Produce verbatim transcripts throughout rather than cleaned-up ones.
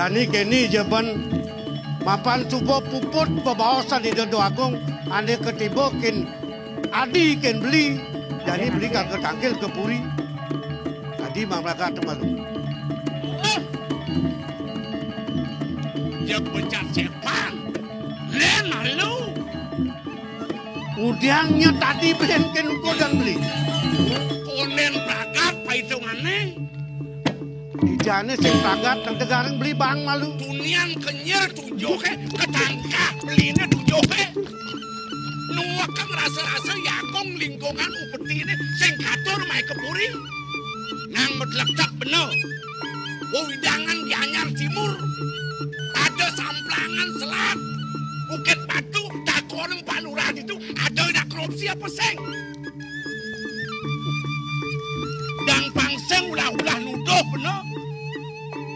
Jani keni ja ban mapan suba puput bebaosan Ida Déwa Agung ané katiba kén adi kén beli, jani beli ka katangkil ka puri. Adi mamragat malu. Oh. Dia pecat sepan. Lén malu. Udiang nya tadi beli kén ukudan beli. Kondén pragat paitungané. Dijané sing pragat nang tegareng beli bang malu. Tunian kenyir tujuhé, ketangkah beliné tujuhé. Nuwek ngrasa-rasa yakung lingkungan upetiné sing katur mai ka puri. Nang medlektek bena. Wewidangan Gianyar Timur. Ada Samplangan Selat. Bukit Batu, takoning Pak Lurah ditu, ada nak korupsi apa sing? Dang pang sing ulah-ulah nuduh bena.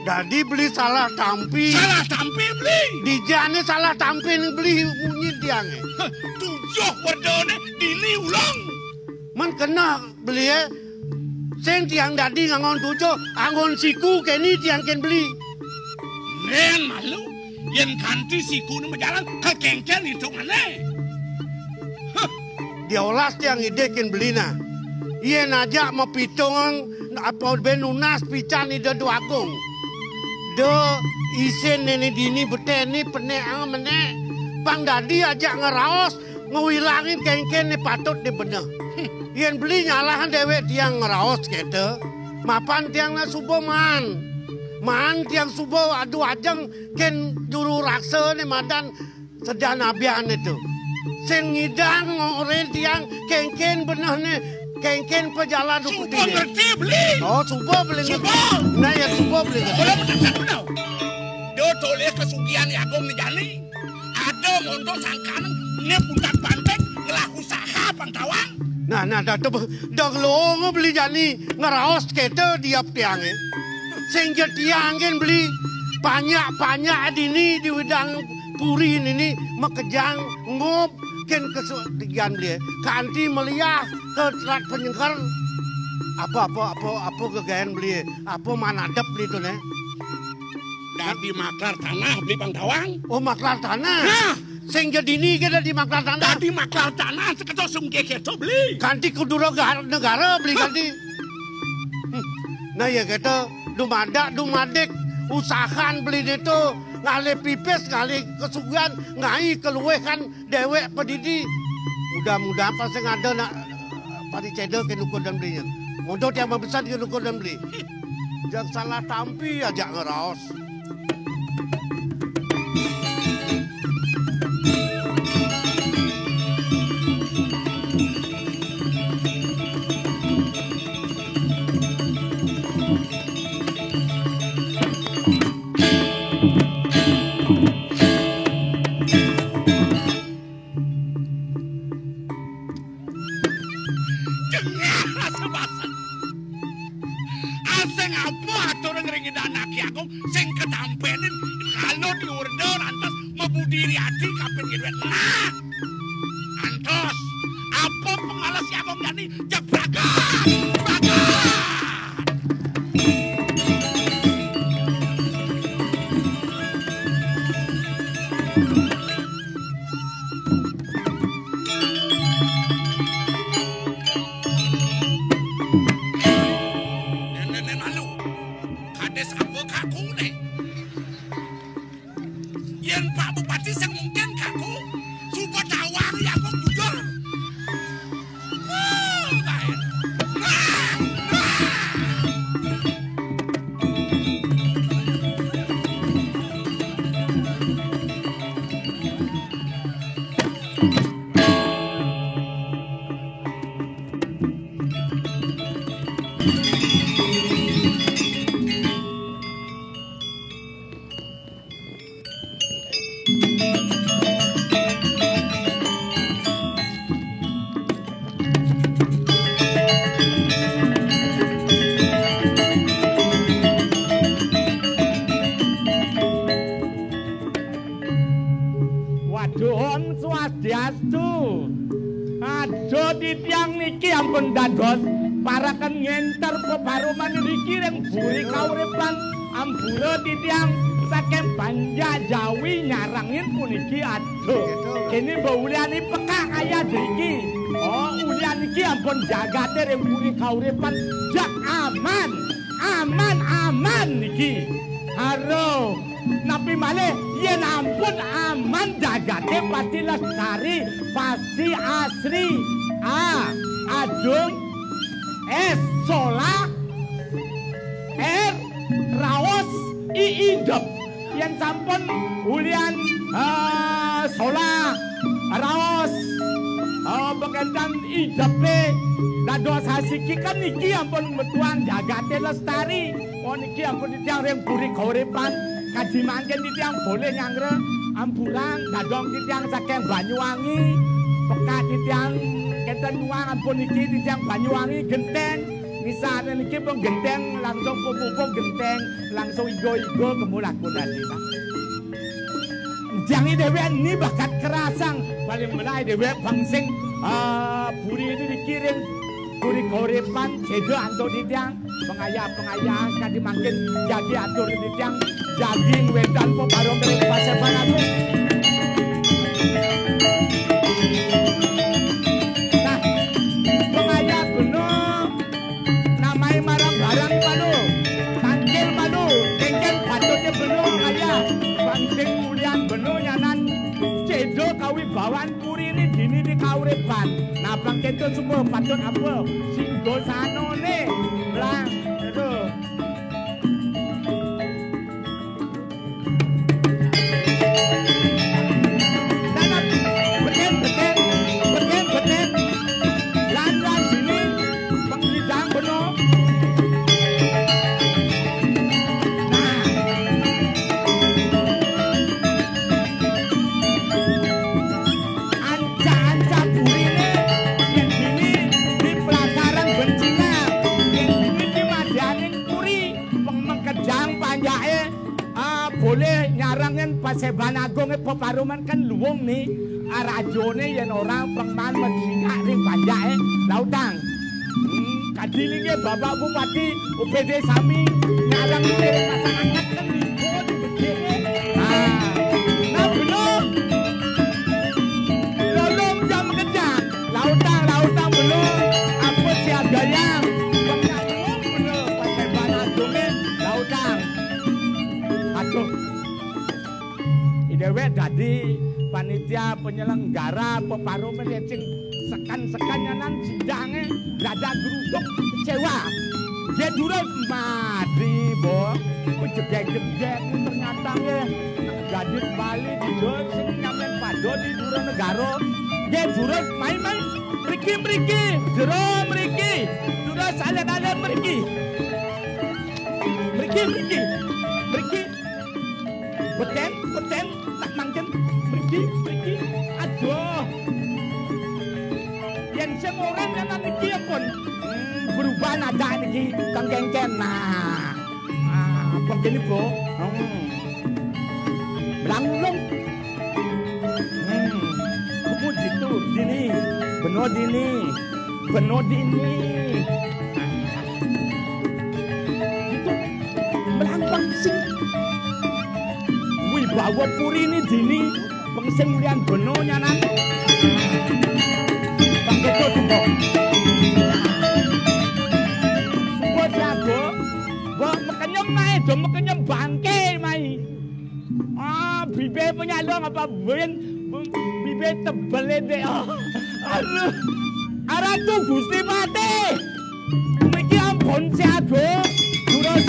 Dadi beli salah tampi. Salah tampi beli. Dijané salah tampi ning beli munyi tiangé. Heh, tujuh werdané dini ulung. Men kena beli, eh. Sing tiang dadi nganggon tujuh, anggon siku keni tiang kén beli. Lén malu, yén kanti sikuné majalan, kekéngkén itungané. Heh. Diolas tiang idih kén beli nah. Yén ajak mapitung apa ben nunas pican Ida Déwa Agung. Da isin né dini beténé penek ang menek. Pang dadi ajak ngraos ngwilangin kéngkén né patut né beneh. Yén beli nyalahan déwék tiang ngraos kéto, mapan tiang nah suba maan. Maan tiang suba adu ajeng kén juru raksané madan Sedan Abian itu. Sing ngidang ngoré tiang kéngkén benehné, kéngkén pajalan. Suba ngerti beli. Oh, suba beli ngerti. Suba. Nah, ya suba beli ngerti. Ora bener bener. Do tolih kesugihan Agung né jani. Ada monto sangkan né putat banting ngelah usaha pang tawang. Nah, nah, dah tu dah ngelongo beli jani ngeraos kéto diap tiangé. Sing ja tiang kén beli panyak-panyak dini di widang puri nini makejang ngop kén kesugihan beli. Kanti meliah ke telat penyengker. Apa, apa, apa, apa gegaén beli? Apa manadep beli tu né? Dadi maklar tanah beli pang tawang. Oh, maklar tanah. Nah. Sing ja dini ké dadi maklar tanah. Dadi maklar tanah seketo sungkih kéto beli. Kanti kudu roga negara beli kanti. Hmm. Nah, ya kéto dumadak dumadik usahan beli ditu ngalih pipis, ngalih kesugihan, ngai keluihan déwék padidi. Mudah-mudahan pasti ada nak padi céda kén ukudan beliné. Monto tiang mabesan kén ukudan beli. Jang salah tampi ajak ngeraos. Jengah rasa basah. Asing apa atur ngringin anak aku sing ketampenin kalau diurda lantas mabudi ati kapin ngidwet. Nah, antos apa pengales aku jani? Jek bragat, bragat. Nenek malu. Kades apa kaku né? Yén Pak Bupati sing mungkin kaku, suba tawang ya aku jujur. Wah, baik. Wah, wah. Waduh, Om Swastiastu. Aduh, titiang niki ampun dados pareken ngénter peparuman niki ring buri kauripan. Ambura titiang saking Banjar Jawi nyarengin puniki, aduh. Kene mbok uliani pekak kaya driki. Oh, ulian iki ampun jagate ring puri kauripan jak aman. Aman, aman niki. Haro. Napi malih yen ampun aman jagate pasti lestari, pasti asri. A, adung. S, solah. R, raos. I, idep. Yen sampun ulian, eh, solah, raos, eh, bekentan idepe dados asiki, kan niki ampun metuan jagate lestari. Oh, niki ampun titiang ring puri kauripan. Kadi mangkin titiang boleh nyanggra amburan, dadong titiang saking Banyuwangi. Pekak titiang kenten nuang ampun niki titiang Banyuwangi Genteng. Misalnya niki pun Genteng, langsung pupuk Genteng, langsung igo-igo kemulakunan niki, Pak. Jangi dewek ni bakat kerasang, paling menawi dewek bangsing, ah, puri ini dikiring, puri kauripan, seda antuk titiang, pengayah-pengayah, kadi mangkin jagi atur titiang, jagi ngwedan peparum ring paseban agung. Nah, pengayah bener, namai marang barang malu, tangkil malu, kengken patutnya bener, ngayah, bangsing ulian bener, nyanan, cedo kawibawan puri ini dini di kauripan. Nah, bangkento semua patut apa? Singgosanone. Blang. Aduh. Lan, lan, beten, beten, beten, beten. Lan, lan, sini, penglidang beno. Nah. Anca-anca burine, yen dini di pelataran bencina, yen dini di madyaning puri, pengmengkejang panjake, ah, boleh nyarengin paseban agunge peparuman kan luwung ni, ah, rajone yen ora pengman medingak ring panjake, lautang. Hmm, kadi niki Bapak Bupati, U P D sami nyareng ring masyarakat kan niku dibedheke. Ah, nah, belum. Lolong jam kejang. Lautang, lautang belum. Apa siap gayang? Pengayung bener, paseban agunge, lautang. Aduh. Idewek dadi panitia penyelenggara peparuman, ya, cing sekan-sekan nyanan sidange dadak geruduk kecewa. Nggih durus madi, Bo. Jegek-jegek ternyata nggih. Gadis Bali didol sing nyampen pada di Dura Negara. Nggih durus mai-mai. Mriki, mriki, jero mriki. Durus alit-alit mriki. Mriki, mriki. Mriki. Beten, beten, tak mangken. Mriki, mriki. Aduh. Yen sing ora nyanan iki ya pun. Hmm, berubah nada niki kang kengken. Nah. Ah, apa kene, Bo? Hmm. Melangulung. Hmm. Kamu ditu, dini. Beno dini. Beno dini. Gitu. Melangkang sing. Wibawa puri ini dini. Pengsing ulian beno nyanan. Bangkit tuh, sumpah. Sumpah siaga. Mbok mekenyem mae, do mekenyem bangke mae. Ah, bibe penyalong apa ben? Bibe tebel, Dek. Ah, aduh. Aratu Gusti Patih. Niki ampun siaga. Durus.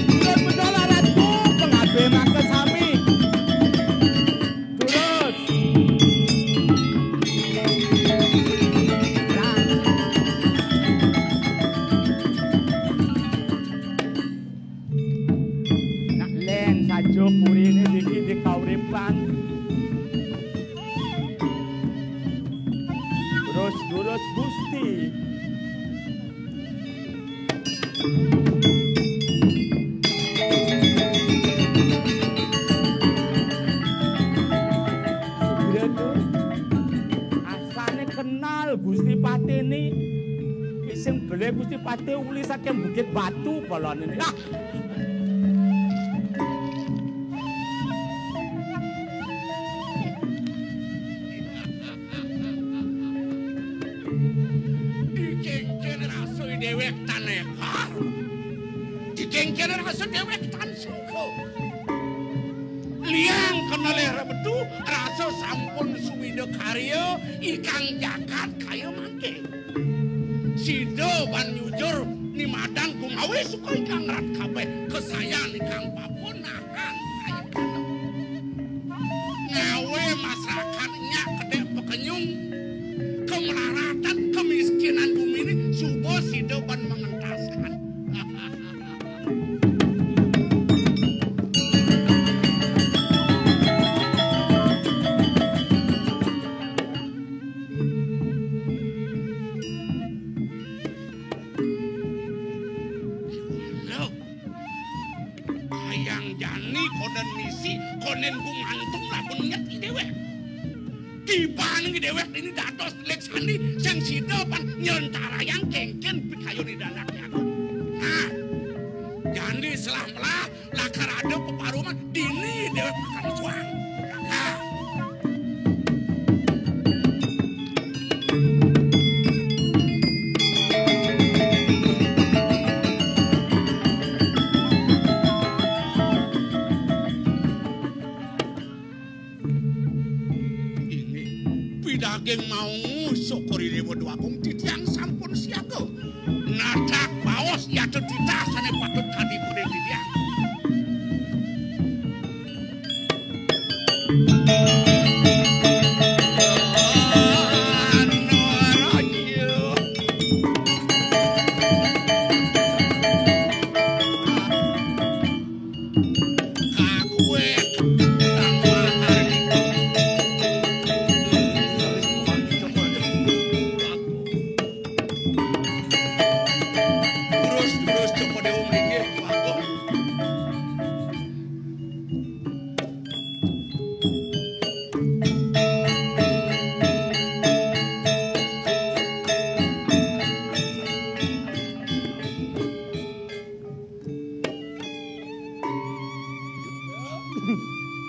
Durus betul Aratu. Pengabe mangke sami. Durus. Nah. Nak len saja purine iki di kauripan. Durus, durus Gusti. Asane kenal Gusti Patih ni. Sing bele Gusti Patih uli saking Bukit Batu polane. Nah. Pendekar. Dikéngkén rasa déwék tan suka. Liang kenalé rebetu, rasa sampun sumida karya ikang jagat kaya mangké. Sida ban nyujur nimadan gumawi suka ikang rat kabéh, kasayan ikang papunahan kaya kana. Ngawé masarakat nyak kedék pakenyung, kamalaratan, kamiskinan guminé suba sida ban mangentaskan. Loh, kayang jani konden misi, konden gumantung lamun nyet i déwék. Tiban i déwék dini dados telik sandi, sing sida pan nyentarayang kéngkén pikayun i Ida Anaké Agung. Nah, jani selah melah, lakar ada peparuman, dini déwék makan suang. Nah. Inggih, pidaging maungu Cokor I Déwa Déwagung, titiang sampun siaga. Nadak baos yata titah sané patut kadi pun titiang. Durus, durus, Cokor I Déwa, inggih, mangga.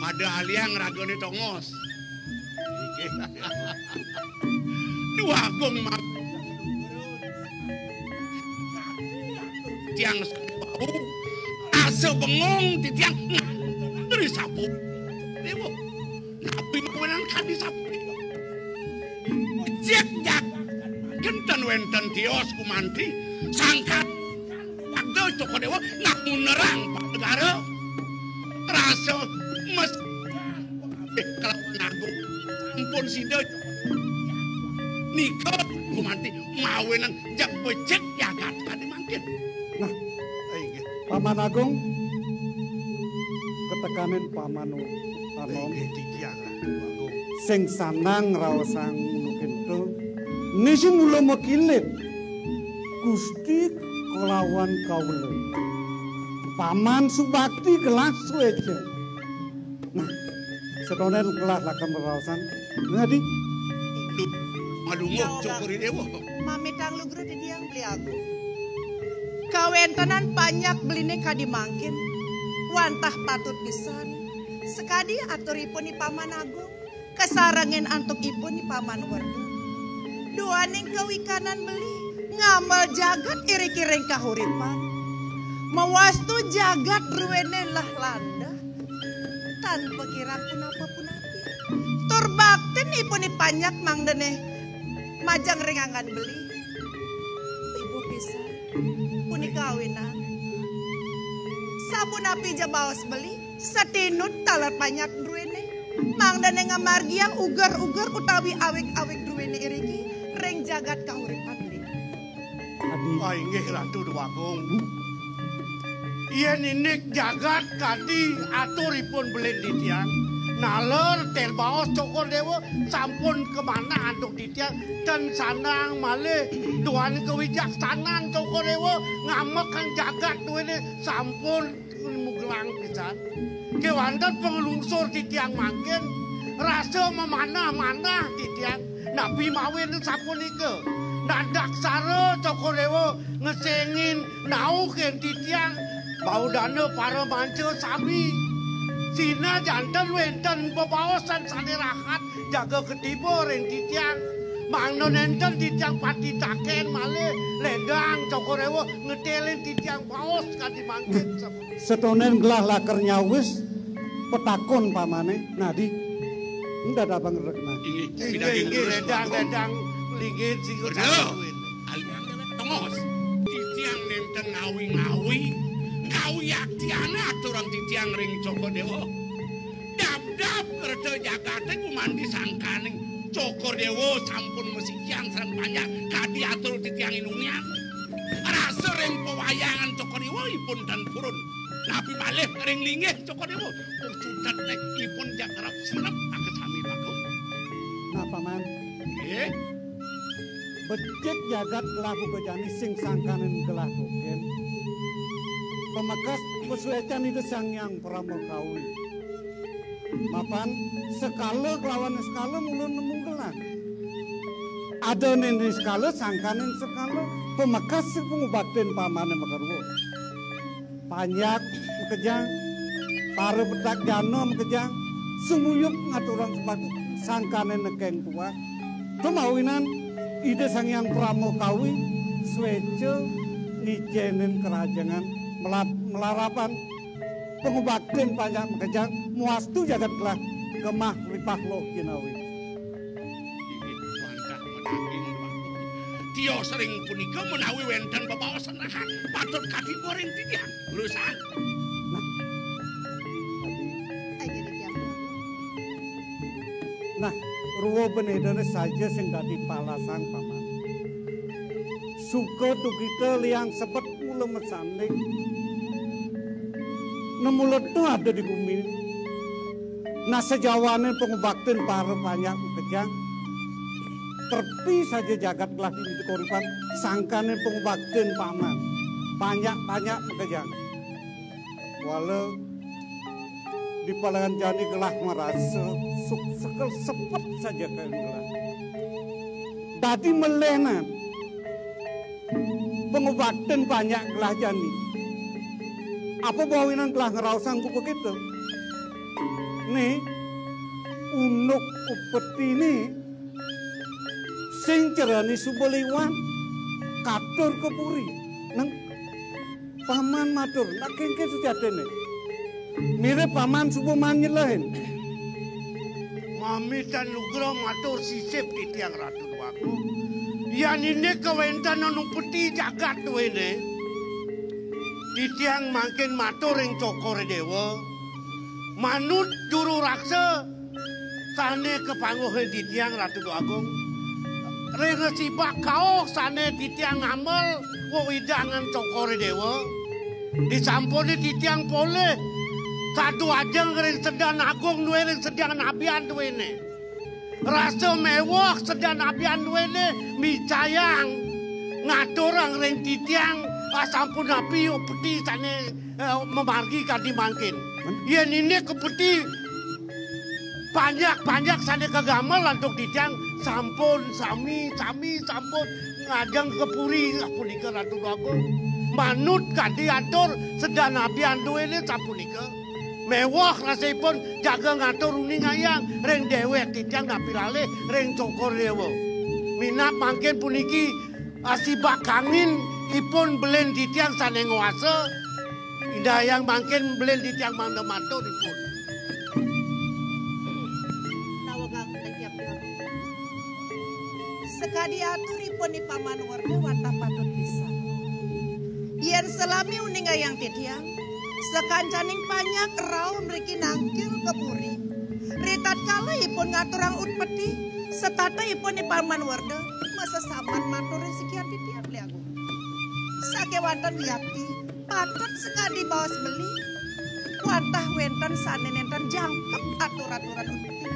Pada aliang ragané tongos. Inggih. Déwagung ma-, tiang bau, asa bengong titiang dari sapu. Déwa, napi mawinan kadi sapu? Cék jak genten wénten tios gumanti, sangkan ada Cokor Déwa ngamunerang panegara. Rasa mes-, eh, kelawan agung. Ampun sida nika gumanti mawinan jak becik jagat kadi mangkin. Nah, inggih. Paman Agung, ketekaning Paman Anom. Inggih, titiang, Ratu Agung. Sing sanang raosang nukinta. Nisi mula makilit. Gusti kelawan kawula. Paman subakti gelah suéca. Nah, setonen gelah lakar meraosan. Ngadi? Lu, malunguh Cokor I Déwa. Mamitang lugra titiang Beli Agung. Kawéntenan panjak beliné kadi mangkin, wantah patut pisan. Sakadi aturipun I Paman Agung, kasarengin antuk ipun I Paman Werda. Duaning kawikanan beli, ngamel jagat iriki ring kahuripan. Mawastu jagat druéné lah landah, tan pakirang punapa-punapi. Tur baktin ipun I Panjak mangdané majeng ring anggan beli. Ibu pisan, punika awinan. Sapunapi ja baos beli, satinut taler Panjak druéné. Mangdané ngamargiang uger-uger utawi awig-awig druéné iriki ring jagat kahuripan. Adi. Ah, inggih Ratu Déwagung. Yén indik jagat kadi aturipun belin titiang, naler tel baos Cokor Déwa sampun kamanah antuk titiang, ten sanang malih duaning kawijaksanan Cokor Déwa ngamekang jagat duéné sampun mugelang pisan. Kéwanten panglungsur titiang mangkin, rasa mamanah-manah titiang, napi mawinan sapunika. Nadaksara Cokor Déwa ngesengin naukin titiang, baudana para manca sami. Sinajan ten wénten bebaosan sané rahat jaga ketiba ring titiang. Mangda nénten titiang pati takén malih, léndang Cokor Déwa ngetélin titiang baos kadi mangkin. Setonen gelah lakar nyawis, petakon pamané, nadi? Enggak ada bang rekna. Inggih, inggih, inggih, léndang, léndang, linggih, sing. Aduh. Tongos. Titiang nénten ngawi-ngawi, kawiyaktiané aturang titiang ring Cokor Déwa. Dab-dab kerta jagaté gumanti sangkaning Cokor Déwa sampun masikian sareng panjak kadi atur titiang inunian. Rasa ring pawayangan Cokor Déwa ipun tan purun. Napi malih ring linggih Cokor Déwa. Cutet ipun jak kerep senep akesami Bagong. Nah, Paman. Nggih. Becik jagat gelah buka jani sing sangkaning gelah tokén. Pamekas pasuécan Ida Sang Hyang Parama Kawi. Mapan sekala kelawan sekala mula nemu gelah. Ada nini sekala sangkaning sekala pamekas sing pangubaktin pamané makarua. Panjak makejang, para petak jana makejang, sumuyup ngaturang sembah sangkané nekeng tuah. Kemawinan Ida Sang Hyang Parama Kawi suéca ngicénin kerajangan melat-, melarapan pangubaktin panjak makejang muastu jagat gelah gemah lipah loh ginawi. Inggih wantah madaging duagung. Tios ring punika menawi wénten bebaosan rahat patut katiba ring titiang. Leresan. Nah. Ayo, titiang. Nah, rua benédané saja sing dadi palasan, Paman. Suka dukita liang sebet mula masanding. Nemuleta ada di gumi. Nah, sajawané pangubaktin para panjak makejang. Terpi saja jagat gelah di koripan sangkané pangubaktin Paman. Panjak-panjak makejang. Wala di palangan jani gelah marasa suk sekel sepet saja kaya gelah. Dadi melenan. Pangubaktin panjak gelah jani. Apa bawinan gelah ngraosang buka kita? Né, unduk upeti né, sing cerani suba liwat, katur ka puri. Nang Paman matur, nak kéngkén sujatiné. Mirib Paman suba maan nyelehin. Mamitan nugra matur sisip titiang Ratu Déwagung. Yan indik kawéntenan upeti jagat duéné. Titiang mangkin matur ring Cokor Déwa. Manut juru raksa sané kapangguh titiang Ratu Déwagung. Ring sibak kauh sané titiang ngamel wewidangan Cokor Déwa. Disampuné titiang polih sadu ajeng ring sedan agung dué ring sedan abian duéné. Rasa méweh sedan abian duéné micayang ngaturang ring titiang, ah, sampun napi upeti sané, eh, mamargi kadi mangkin. Yén indik upeti panjak-panjak sané kagamel antuk titiang sampun sami, sami sampun ngajeng ka puri, ah, punika Ratu Déwagung. Manut kadi atur sedan abian duéné sapunika. Méweh rasaipun jaga ngatur uningayang ring déwék titiang napi lalih ring Cokor Déwa. Minab mangkin puniki asibak kangin ipun belin titiang sané nguasa. Indayang mangkin belin titiang mangda matur ipun. Nawegang titiang. Sakadi aturipun I Paman Werda wantah patut pisan. Yén salami uningayang titiang, sakancaning panjak rauh mriki nangkil ka puri. Ritatkala ipun ngaturang utpeti, setata ipun I Paman Werda masesaman matur ring sikian titiang, Beli Agung. Sakéwanten wiakti, patut sakadi baos beli, wantah wénten sané nénten jangkep atur-aturan utpeti.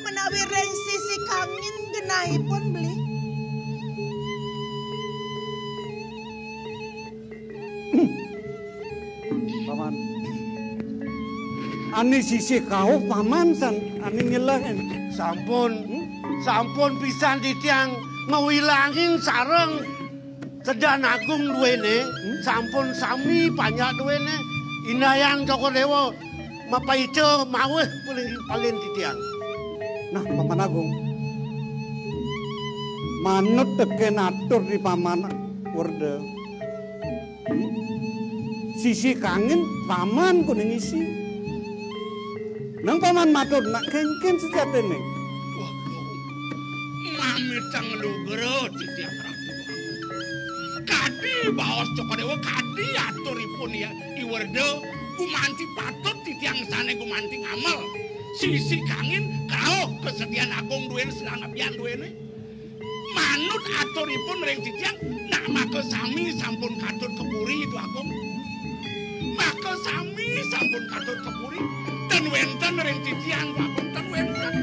Menawi ring sisi kangin genahipun beli. Paman. Ané sisi kauh Paman san ané nyelehin. Sampun, hmm? Sampun pisan titiang ngawilangin sareng sedan agung duéné, hmm? Sampun sami panjak duéné, indayang Cokor Déwa mapaica maweh paling, paling titiang. Nah, Paman Agung. Manut tekén atur di Paman Werda. Sisi kangin Paman kuning isi. Nang Paman matur nak kéngkén sejatiné. Waduh. Mamitang lugra titiang Ratu. Kadi baos Cokor Déwa, kadi aturipun ya I Werda, gumanti patut titiang sané gumanti ngamel. Sisi kangin, kauh kesedihan agung duéné, sedang abian duéné. Manut aturipun ring titiang, nak maka sami sampun katut ka puri, Duh Agung. Maka sami sampun katut ka puri. Ten wénten ring titiang, Duh Agung, ten wénten.